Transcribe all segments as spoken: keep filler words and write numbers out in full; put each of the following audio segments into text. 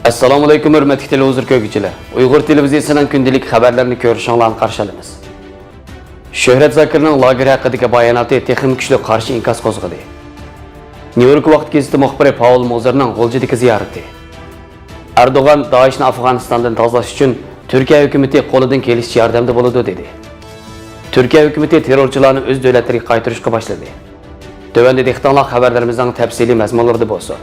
ئەسسالامۇئەلەيكۇم، ھۆرمەتلىك تېلېۋىزور كۆرگۈچىلەر! ئۇيغۇر تېلېۋىزىيىسىنىڭ كۈندىلىك خەۋەرلىرىنى كۆرۈشۈڭلارنى قارشى ئالىمىز. شۆھرەت زاكىرنىڭ لاگېر ھەققىدىكى باياناتى تېخىمۇ كۈچلۈك قارشى ئىنكاس قوزغىدى. نيۇ يورك ۋاقىت گېزىتى مۇخبىرى پاۋېل موزېرنىڭ غۇلجىدىكى زىيارىتى. ئەردوغان دائىشنى ئافغانىستاندىن تازىلاش ئۈچۈن تۈركىيە ھۆكۈمىتى قولىدىن كېلىشىچە ياردەمدە بولىدۇ، دېدى. تۈركىيە ھۆكۈمىتى تېررورچىلارنى ئۆز دۆلەتلىرىگە قايتۇرۇشقا باشلىدى. تۆۋەندە دىققىتىڭلار خەۋەرلىرىمىزنىڭ تەپسىلىي مەزمۇنلىرىدا بولسۇن.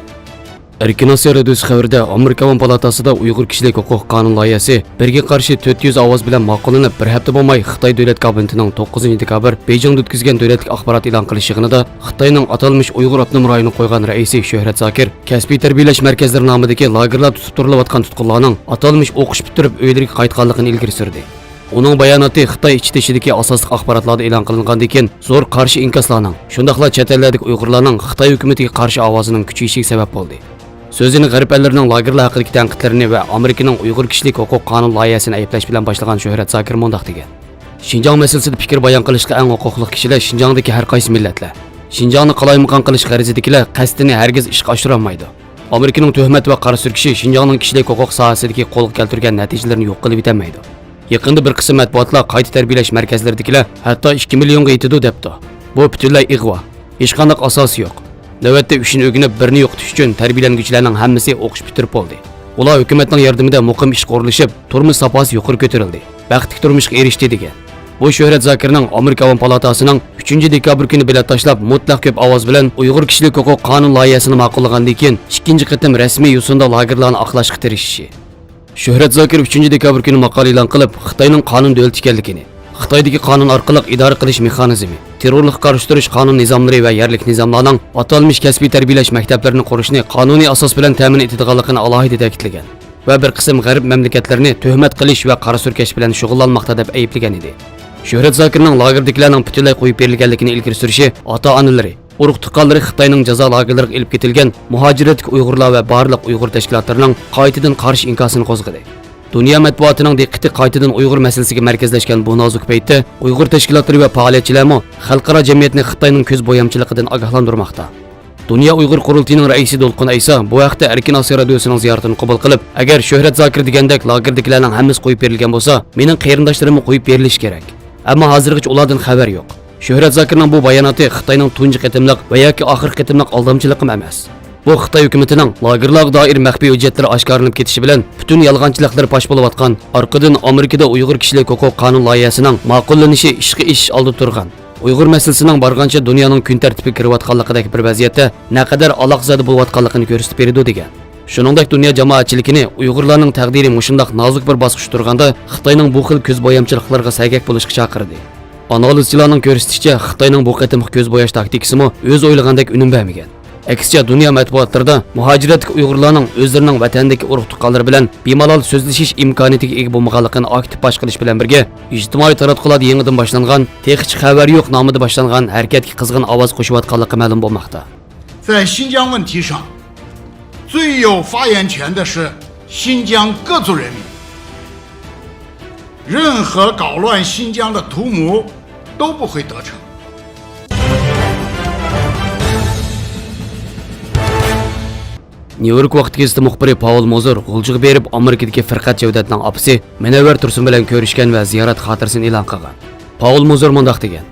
ئەركىن ئاسىيا رادىيوسى خەۋىرىدە ئامېرىكا ئاۋام پالاتاسىدا ئۇيغۇر كىشىلىك ھوقۇق قانۇن لايىھەسى بىرگە قارشى تۆت يۈز ئاۋاز بىلەن ماقۇللىنىپ، بىر ھەپتە بولماي خىتاي دۆلەت كابىنېتىنىڭ توققۇزىنچى دېكابىر بېيجىڭدا ئۆتكۈزگەن دۆلەتلىك ئاخبارات ئېلان قىلىش يىغىنىدا خىتاينىڭ ئاتالمىش ئۇيغۇر ئاپتونوم رايونىغا قويغان رەئىسى شۆھرەت زاكىر كەسپىي تەربىيەلەش مەركەزلىرى نامىدىكى لاگېرلاردا تۇتۇپ تۇرۇلۇۋاتقان تۇتقۇنلارنىڭ ئاتالمىش ئوقۇش پۈتتۈرۈپ ئۆيلىرىگە قايتقانلىقىنى ئىلگىرى سۈردى. ئۇنىڭ باياناتى خىتاي ئىچى تېشىدىكى ئاساسلىق ئاخباراتلاردا ئېلان قىلىنغاندىن كېيىن زور قارشى ئىنكاسلارنىڭ، شۇنداقلا چەت ئەللەردىكى ئۇيغۇرلارنىڭ خىتاي ھۆكۈمىتىگە قارشى ئاۋازىنىڭ كۈچىيىشىگە سەۋەب بولدى. سۆزىنى غەرب ئەللىرىنىڭ لاگېرلار ھەققىدىكى تەنقىدلىرىنى ۋە ئامېرىكىنىڭ ئۇيغۇر كىشىلىك ھوقۇق قانۇن لايىھەسىنى ئەيىبلەش بىلەن باشلىغان شۆھرەت زاكىر مۇنداق دېگەن: شىنجاڭ مەسىلىسىدە پىكىر بايان قىلىشقا ئەڭ ھوقۇقلۇق كىشىلەر شىنجاڭدىكى ھەر قايسى مىللەتلەر. شىنجاڭنى قالايمىقان قىلىش غەرىزىدىكىلەر قەستىنى ھەرگىز ئىشقا ئاشۇرالمايدۇ. ئامېرىكىنىڭ تۆھمەت ۋە قارا سۈركىشى شىنجاڭنىڭ كىشىلىك ھوقۇق ساھەسىدىكى قولغا كەلتۈرگەن نەتىجىلىرىنى يوق قىلىۋېتەلمەيدۇ. يېقىندا بىر قىسىم مەتبۇئاتلار قايتا تەربىيەلەش مەركەزلىرىدىكىلەر ھەتتا ئىككى مىليونغا يېتىدۇ دەپتۇ. بۇ پۈتۈنلەي ئىغۋا. ھېچقانداق ئاساسى يوق. نۆۋەتتە ئۈچىنى ئۆگىنىپ، بىرنى يوقىتىش ئۈچۈن تەربىيەلەنگۈچىلەرنىڭ ھەممىسى ئوقۇش پۈتتۈرۈپ بولدى. ئۇلار ھۆكۈمەتنىڭ ياردىمىدە مۇقىم ئىشقا ئورۇنلىشىپ، تۇرمۇش ساپاسى يۇقىرى كۆتۈرۈلدى. بەختلىك تۇرمۇشقا ئېرىشتى، دېگەن. بۇ شۆھرەت زاكىرنىڭ ئامېرىكا ئاۋام پالاتاسىنىڭ ئۈچىنچى دېكابىر كۈنى بېلەت تاشلاپ، مۇتلەق كۆپ ئاۋاز بىلەن ئۇيغۇر كىشىلىك ھوقۇق قانۇن لايىھەسىنى ماقۇللىغاندىن كېيىن، ئىككىنچى قېتىم رەسمىي يوسۇندا لاگېرلارنى ئاقلاشقا تىرىشىشى. شۆھرەت زاكىر ئۈچىنچى دېكابىر كۈنى ماقالە ئېلان قىلىپ، خىتاينىڭ قانۇن دۆلىتى ئىكەنلىكىنى، خىتايدىكى قانۇن ئارقىلىق ئىدارە قىلىش مېخانىزمى، تېررورلۇققا قارشى تۇرۇش قانۇن نىزاملىرى ۋە يەرلىك نىزاملارنىڭ ئاتالمىش كەسپىي تەربىيەلەش مەكتەپلىرىنى قۇرۇشنى قانۇنىي ئاساس بىلەن تەمىن ئېتىدىغانلىقىنى ئالاھىدە تەكىتلىگەن ۋە بىر قىسىم غەرب مەملىكەتلىرىنى تۆھمەت قىلىش ۋە قارا سۈركەش بىلەن شۇغۇللانماقتا دەپ ئەيىبلىگەن ئىدى. شۆھرەت زاكىرنىڭ لاگېردىكىلەرنىڭ پۈتۈنلەي قويۇپ بېرىلگەنلىكىنى ئىلگىرى سۈرۈشى ئاتا-ئانىلىرى، ئۇرۇق-تۇغقانلىرى خىتاينىڭ جازا لاگېرلىرىغا ئېلىپ كېتىلگەن مۇھاجىرەتتىكى ئۇيغۇرلار ۋە بارلىق ئۇيغۇر تەشكىلاتلىرىنىڭ قايتىدىن قارشى ئىنكاسىنى قوزغىدى. دۇنيا مەتبۇئاتىنىڭ دىققىتى قايتىدىن ئۇيغۇر مەسىلىسىگە مەركەزلەشكەن بۇ نازۇك پەيتتە ئۇيغۇر تەشكىلاتلىرى ۋە پائالىيەتچىلەرمۇ خەلقئارا جەمئىيەتنى خىتاينىڭ كۆز بويامچىلىقىدىن ئاگاھلاندۇرماقتا. دۇنيا ئۇيغۇر قۇرۇلتىيىنىڭ رەئىسى دولقۇن ئەيسا بۇ ھەقتە ئەركىن ئاسىيا رادىيوسىنىڭ زىيارىتىنى قوبۇل قىلىپ، ئەگەر شۆھرەت زاكىر دېگەندەك لاگېردىكىلەرنىڭ ھەممىسى قويۇپ بېرىلگەن بولسا، مېنىڭ قېرىنداشلىرىممۇ قويۇپ بېرىلىشى كېرەك. ئەمما ھازىرغىچە ئۇلاردىن خەۋەر يوق. شۆھرەت زاكىرنىڭ بۇ باياناتى خىتاينىڭ تۇنجى قېتىملىق ۋە ياكى ئاخىرقى قېتىملىق ئالدامچىلىقىمۇ ئەمەس. بۇ خىتاي ھۆكۈمىتىنىڭ لاگېرلارغا دائىر مەخپىي ھۆججەتلىرى ئاشكارىلىنىپ كېتىشى بىلەن پۈتۈن يالغانچىلىقلىرى پاش بولۇۋاتقان، ئارقىدىن ئامېرىكىدا ئۇيغۇر كىشىلىك ھوقۇق قانۇن لايىھەسىنىڭ ماقۇللىنىشى ئىشقا ئېشىش ئالدىدا تۇرغان، ئۇيغۇر مەسىلىسىنىڭ بارغانچە دۇنيانىڭ كۈن تەرتىپىگە كىرىۋاتقانلىقىدەك بىر ۋەزىيەتتە نەقەدەر ئالاقزادە بولۇۋاتقانلىقىنى كۆرسىتىپ بېرىدۇ، دېگەن. شۇنىڭدەك دۇنيا جامائەتچىلىكىنى ئۇيغۇرلارنىڭ تەقدىرى مۇشۇنداق نازۇك بىر باسقۇچتا تۇرغاندا خىتاينىڭ بۇ خىل كۆز بويامچىلىقلىرىغا سەگەك بولۇشقا چاقىردى. ئانالىزچىلارنىڭ كۆرسىتىشىچە، خىتاينىڭ بۇ قېتىمقى كۆز بوياش تاكتىكىسىمۇ ئۆزى ئويلىغاندەك ئۈنۈم بەرمىگەن. ئەكسىچە، دۇنيا مەتبۇئاتلىرىدا مۇھاجىرەتتىكى ئۇيغۇرلارنىڭ ئۆزلىرىنىڭ ۋەتەندىكى ئۇرۇق-تۇغقانلىرى بىلەن بىمالال سۆزلىشىش ئىمكانىيىتىگە ئىگە بولمىغانلىقىنى ئاكتىپ پاش قىلىش بىلەن بىرگە، ئىجتىمائىي تاراتقۇلاردا يېڭىدىن باشلانغان، تېخىچە خەۋەر يوق نامىدا باشلانغان ھەرىكەتكە قىزغىن ئاۋاز قوشۇۋاتقانلىقى مەلۇم بولماقتا. 在新疆问题上，最有发言权的是新疆各族人民。任何搞乱新疆的图谋都不会得逞。 نيۇ يورك ۋاقىت گېزىتى مۇخبىرى پاۋېل موزېر غۇلجىغا بېرىپ، ئامېرىكىدىكى فىرقەت جەۋدەتنىڭ ئاپىسى مۇنەۋۋەر تۇرسۇن بىلەن كۆرۈشكەن ۋە زىيارەت خاتىرىسىنى ئېلان قىلغان. پاۋېل موزېر مۇنداق دېگەن: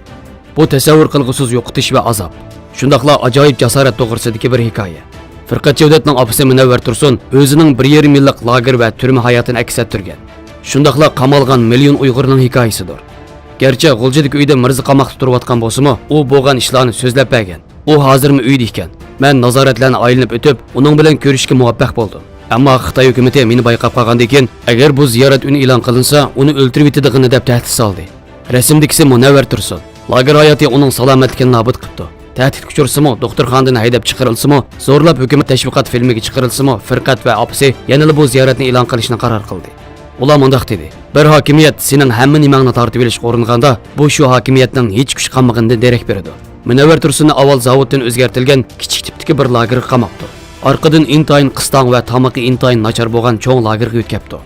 بۇ تەسەۋۋۇر قىلغۇسىز يوقىتىش ۋە ئازاب، شۇنداقلا ئاجايىپ جاسارەت توغرىسىدىكى بىر ھېكايە. فىرقەت جەۋدەتنىڭ ئاپىسى مۇنەۋۋەر تۇرسۇن ئۆزىنىڭ بىر يېرىم يىللىق لاگېر ۋە تۈرمە ھاياتىنى ئەكس ئەتتۈرگەن، شۇنداقلا قامالغان مىليون ئۇيغۇرنىڭ ھېكايىسىدۇر. گەرچە غۇلجىدىكى ئۆيىدە مىرزا قاماقتا تۇرۇۋاتقان بولسىمۇ، ئۇ بولغان ئىشلارنى سۆزلەپ بەرگەن. ئۇ ھازىرمۇ ئۆيدە ئىكەن. مەن نازارەتلەرنى ئايلىنىپ ئۆتۈپ، ئۇنىڭ بىلەن كۆرۈشۈشكە مۇۋەپپەق بولدۇم. ئەمما خىتاي ھۆكۈمىتى مېنى بايقاپ قالغاندىن كېيىن، ئەگەر بۇ زىيارەت ئۈنى ئېلان قىلىنسا، ئۇنى ئۆلتۈرۈۋېتىدىغىنى دەپ تەھدىت سالدى. رەسىمدىكىسى مۇنەۋۋەر تۇرسۇن. لاگېر ھاياتى ئۇنىڭ سالامەتلىكىنى نابۇت قىپتۇ. تەھدىتكە ئۇچرىسىمۇ، دوختۇرخانىدىن ھەيدەپ چىقىرىلسىمۇ، زورلاپ ھۆكۈمەت تەشۋىقات فىلىمىگە چىقىرىلسىمۇ، فىرقەت ۋە ئاپىسى يەنىلا بۇ زىيارەتنى ئېلان قىلىشنى قارار قىلدى. ئۇلار مۇنداق دېدى: بىر ھاكىمىيەت سېنىڭ ھەممە نېمەڭنى تارتىۋېلىشقا ئۇرۇنغاندا، بۇ شۇ ھاكىمىيەتنىڭ ھېچ كۈچى قالمىغىنىدىن دېرەك بېرىدۇ. مۇنەۋۋەر تۇرسۇننى ئاۋۋال زاۋۇتتىن ئۆزگەرتىلگەن كىچىك تىپتىكى بىر لاگېرغا قاماپتۇ. ئارقىدىن ئىنتايىن قىستاڭ ۋە تامىقى ئىنتايىن ناچار بولغان چوڭ لاگېرغا يۆتكەپتۇ.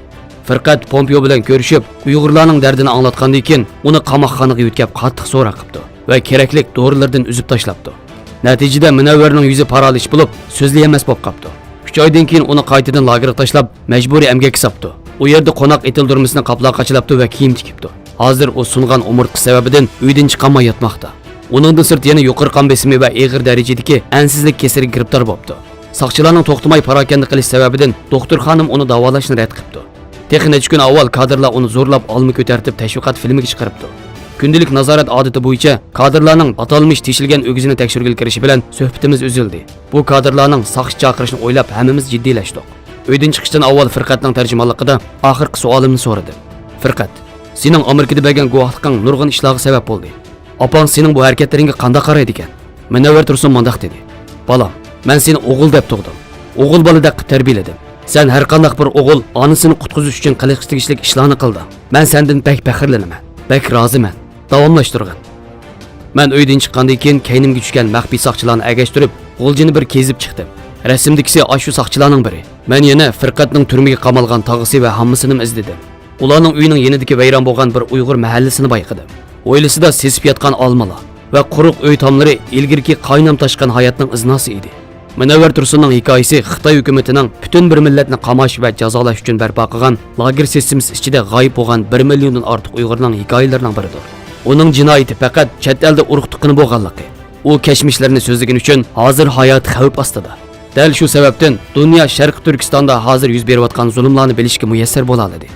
فىرقەت پومپېئو بىلەن كۆرۈشۈپ، ئۇيغۇرلارنىڭ دەردىنى ئاڭلاتقاندىن كېيىن، ئۇنى قاماقخانىغا يۆتكەپ قاتتىق سوراق قىپتۇ ۋە كېرەكلىك دورىلىرىدىن ئۈزۈپ تاشلاپتۇ. نەتىجىدە مۇنەۋۋەرنىڭ يۈزى پارالىچ بولۇپ، سۆزلىيەلمەس بولۇپ قاپتۇ. ئۈچ ئايدىن كېيىن ئۇنى قايتىدىن لاگېرغا تاشلاپ، مەجبۇرىي ئەمگەككە ساپتۇ. ئۇ يەردە قوناق ئېتىلدۈرمىسىنى قاپلارغا قاچىلاپتۇ ۋە كىيىم تىكىپتۇ. ھازىر ئۇ سۇنغان ئومۇرتقا سەۋەبىدىن ئۆيدىن چىقالماي ياتماقتا. ئۇنىڭدىن سىرت يەنە يۇقىرى قان بېسىمى ۋە ئېغىر دەرىجىدىكى ئەنسىزلىك كېسىلىگە گىرىپتار بوپتۇ. ساقچىلارنىڭ توختىماي پاراكەندە قىلىش سەۋەبىدىن دوختۇرخانىمۇ ئۇنى داۋالاشنى رەت قىپتۇ. تېخى نەچچە كۈن ئاۋۋال كادىرلار ئۇنى زورلاپ ئالما كۆتەرتىپ تەشۋىقات فىلىمىگە چىقىرىپتۇ. كۈندىلىك نازارەت ئادىتى بويىچە كادىرلارنىڭ ئاتالمىش تېشىلگەن ئۆگزىنى تەكشۈرگىلى كىرىشى بىلەن سۆھبىتىمىز ئۈزۈلدى. بۇ كادىرلارنىڭ ساقچى چاقىرىشنى ئويلاپ ھەممىمىز جىددىيلەشتۇق. ئۆيدىن چىقىشتىن ئاۋۋال فىرقەتنىڭ تەرجىمانلىقىدا ئاخىرقى سوئالىمنى سورىدىم. فىرقەت، سېنىڭ ئامېرىكىدا بەرگەن گۇۋاھلىقىڭ نۇرغۇن ئىشلارغا سەۋەب بولدى. ئاپاڭ سېنىڭ بۇ ھەرىكەتلىرىڭگە قانداق قارايدىكەن؟ مۇنەۋۋەر تۇرسۇن مۇنداق دېدى، بالام، مەن سېنى ئوغۇل دەپ تۇغدۇم. ئوغۇل بالىدەك قىلىپ تەربىيەلىدىم. سەن ھەرقانداق بىر ئوغۇل ئانىسىنى قۇتقۇزۇش ئۈچۈن قىلىشقا تېگىشلىك ئىشلارنى قىلدىڭ. مەن سەندىن بەك پەخىرلىنىمەن. بەك رازىمەن. داۋاملاشتۇرغىن. مەن ئۆيدىن چىققاندىن كېيىن كەينىمگە چۈشكەن مەخپىي ساقچىلارنى ئەگەشتۈرۈپ، غۇلجىنى بىر كېزىپ چىقتىم. رەسىمدىكىسى ئاشۇ ساقچىلارنىڭ بىرى. مەن يەنە فىرقەتنىڭ تۈرمىگە قامالغان تاغىسى ۋە ھاممىسىنىمۇ ئىزدىدىم. ئۇلارنىڭ ئۆيىنىڭ يېنىدىكى ۋەيران بولغان بىر ئۇيغۇر مەھەللىسىنى بايقىدىم. ھويلىسىدا سېسىپ ياتقان ئالمىلار ۋە قۇرۇق ئۆي تاملىرى ئىلگىرىكى قاينام تاشقان ھاياتنىڭ ئىزناسى ئىدى. مۇنەۋۋەر تۇرسۇننىڭ ھېكايىسى خىتاي ھۆكۈمىتىنىڭ پۈتۈن بىر مىللەتنى قاماش ۋە جازالاش ئۈچۈن بەرپا قىلغان لاگېر سىستېمىسى ئىچىدە غايىب بولغان بىر مىليوندىن ئارتۇق ئۇيغۇرنىڭ ھېكايىلىرىنىڭ بىرىدۇر. ئۇنىڭ جىنايىتى پەقەت چەت ئەلدە ئۇرۇق-تۇغقىنى بولغانلىقى، ئۇ كەچمىشلىرىنى سۆزلىگىنى ئۈچۈن ھازىر ھاياتى خەۋپ ئاستىدا. دەل شۇ سەۋەبتىن دۇنيا شەرقىي تۈركىستاندا ھازىر يۈز بېرىۋاتقان زۇلۇملارنى بىلىشكە مۇيەسسەر بولالىدى.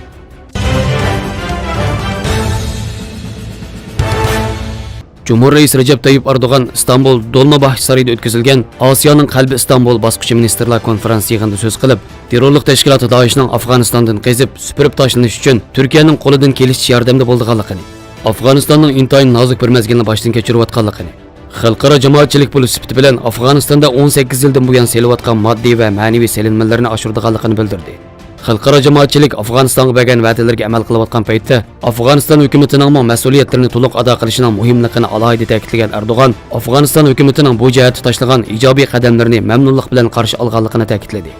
جۇمھۇر رەئىسى رەجەپ تەييىپ ئەردوغان ئىستانبۇل دولماباھچە سارىيىدا ئۆتكۈزۈلگەن ئاسىيانىڭ قەلبى ئىستانبۇل باسقۇچى مىنىستىرلار كونفرانسى يىغىنىدا سۆز قىلىپ، تېررورلۇق تەشكىلاتى دائىشنىڭ ئافغانىستاندىن قېزىپ، سۈپۈرۈپ تاشلىنىشى ئۈچۈن تۈركىيەنىڭ قولىدىن كېلىشىچە ياردەمدە بولىدىغانلىقىنى، ئافغانىستاننىڭ ئىنتايىن نازۇك بىر مەزگىلنى باشتىن كەچۈرۈۋاتقانلىقىنى، خەلقئارا جامائەتچىلىك بولۇش سۈپىتى بىلەن ئافغانىستاندا ئون سەككىز يىلدىن بۇيان سېلىۋاتقان ماددىي ۋە مەنىۋى سېلىنمىلىرىنى ئاشۇرىدىغانلىقىنى بىلدۈردى. خەلقئارا جامائەتچىلىك ئافغانىستانغا بەرگەن ۋەدىلىرىگە ئەمەل قىلىۋاتقان پەيتتە، ئافغانىستان ھۆكۈمىتىنىڭمۇ مەسئۇلىيەتلىرىنى تولۇق ئادا قىلىشىنىڭ مۇھىملىقىنى ئالاھىدە تەكىتلىگەن ئەردوغان، ئافغانىستان ھۆكۈمىتىنىڭ بۇ جەھەتتە تاشلىغان ئىجابىي قەدەملىرىنى مەمنۇنلۇق بىلەن قارشى ئالغانلىقىنى تەكىتلىدى.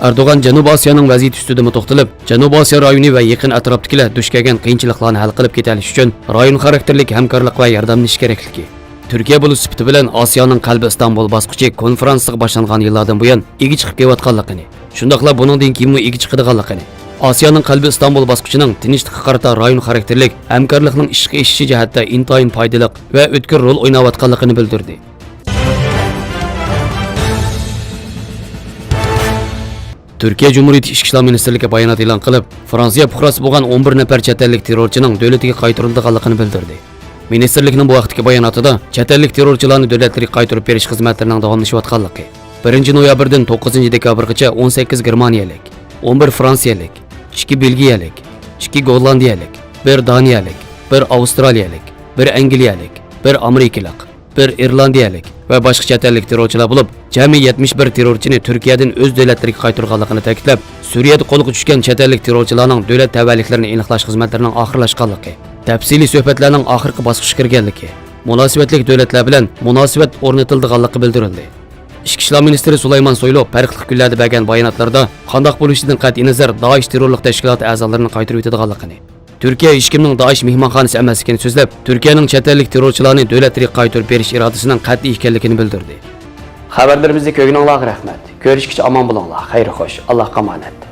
ئەردوغان جەنۇبىي ئاسىيانىڭ ۋەزىيىتى ئۈستىدىمۇ توختىلىپ، جەنۇبىي ئاسىيا رايونى ۋە يېقىن ئەتراپتىكىلەر دۇچ كەلگەن قىيىنچىلىقلارنى ھەل قىلىپ كېتەلىشى ئۈچۈن رايون خاراكتېرلىك ھەمكارلىق ۋە ياردەملىشىش كېرەكلىكى، تۈركىيە بولۇش سۈپىتى بىلەن ئاسىيانىڭ قەلبى ئىستانبۇل باسقۇچى كونفرانسىغا باشلانغان يىللاردىن بۇيان ئىگە چىقىپ كېلىۋاتقانلىقىنى، شۇنداقلا بۇنىڭدىن كېيىنمۇ ئىگە چىقىدىغانلىقىنى، ئاسىيانىڭ قەلبى ئىستانبۇل باسقۇچىنىڭ تىنچلىققا قارىتا رايون خاراكتېرلىك ھەمكارلىقنىڭ ئىشقا ئېشىشى جەھەتتە ئىنتايىن پايدىلىق ۋە ئۆتكۈر رول ئويناۋاتقانلىقىنى بىلدۈردى. تۈركىيە جۇمھۇرىيىتى ئىچكى ئىشلار مىنىستىرلىكى بايانات ئېلان قىلىپ، فرانسىيە پۇقراسى بولغان ئون بىر نەپەر چەت ئەللىك تېررورچىنىڭ دۆلىتىگە قايتۇرۇلىدىغانلىقىنى بىلدۈردى. مىنىستىرلىكنىڭ بۇ ھەقتىكى باياناتىدا چەت ئەللىك تېررورچىلارنى دۆلەتلىرىگە قايتۇرۇپ بېرىش خىزمەتلىرىنىڭ داۋاملىشىۋاتقانلىقى، بىرىنچى نويابىردىن توققۇزىنچى دېكابىرغىچە ئون سەككىز گېرمانىيەلىك، ئون بىر فرانسىيەلىك، ئىككى بېلگىيەلىك، ئىككى گوللاندىيەلىك، بىر دانىيەلىك، بىر ئاۋسترالىيەلىك، بىر ئەنگلىيەلىك، بىر ئامېرىكىلىق، بىر ئىرلاندىيەلىك ۋە باشقا چەت ئەللىك تېررورچىلار بولۇپ، جەمئىي يەتمىش بىر تېررورچىنى تۈركىيەدىن ئۆز دۆلەتلىرىگە قايتۇرغانلىقىنى تەكىتلەپ، سۈرىيەدە قولغا چۈشكەن چەت ئەللىك تېررورچىلارنىڭ دۆلەت تەۋەلىكلىرىنى ئېنىقلاش خىزمەتلىرىنىڭ ئاخىرلاشقانلىقى، تەپسىلىي سۆھبەتلەرنىڭ ئاخىرقى باسقۇچقا كىرگەنلىكى، مۇناسىۋەتلىك دۆلەتلەر بىلەن مۇناسىۋەت ئورنىتىلىدىغانلىقى بىلدۈرۈلدى. ئىچكى ئىشلار مىنىستىرى سۇلايمان سويلۇ پەرقلىق كۈنلەردە بەرگەن باياناتلىرىدا، قانداق بولۇشىدىن قەتئىينەزەر، دائىش تېررورلۇق تەشكىلاتى ئەزالىرىنى قايتۇرۇۋېتىدىغانلىقىنى، تۈركىيە ھېچكىمنىڭ دائىش مېھمانخانىسى ئەمەسلىكىنى سۆزلەپ، تۈركىيەنىڭ چەت ئەللىك تېررورچىلارنى دۆلەتلىرىگە قايتۇرۇپ بېرىش ئىرادىسىنىڭ قەتئىي ئىكەنلىكىنى بىلدۈردى. خەۋەرلىرىمىزنى كۆرگىنىڭلارغا رەھمەت. كۆرۈشكىچە ئامان بولۇڭلار. خەير خوش. ئاللاھقا ئامانەت.